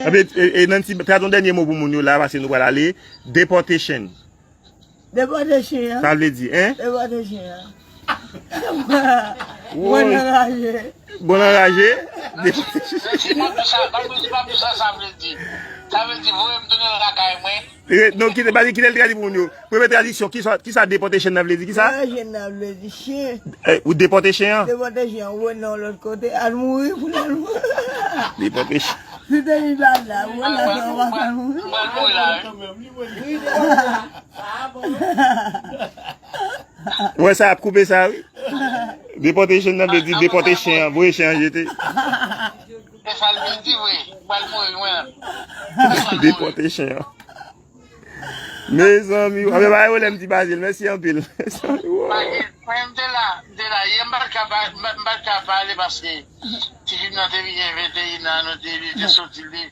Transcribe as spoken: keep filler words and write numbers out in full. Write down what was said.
Epi, e, e, Nancy, trad yon dènye mo pou moun yo la, paske nou pral ale. Deportation. Deportation. Sa vle di, hein? Deportation. Woy. Bon anraje. Bon anraje. Nancy, pa di sa, pa di, pa di sa, sa vle di. Sa vle di, voye m tounen lakay mwen. Non, kite, pa di, kite l tradi pou moun yo. Premye tradiksyon, ki sa, ki sa deportation nan vle di? Ki sa? Anraje nan vle di chen. Eh, ou deportation an? Deportation, ou nan lòt kote, al mouri pou l al mouri. Deportation. Si te li pa la, ou nan sa ou pa ka mouri. Mwen mouri la, wi. Wè sa ap koupe sa, wi. Deportation nan vle di deportation an, voye chen an jete. E sa l vle di, vre. Mwen mouri, mwen. Deportation an. Mezanmi, anben, pa yon lè m di Bazil, mèsi anpil. Mezanmi, woy. Mwen, m te la, m te la. Yè, m pa t ka pa, m pa, m pa t ka pale paske ti fi m nan te vini venteyen an, nou te, li te soti, li,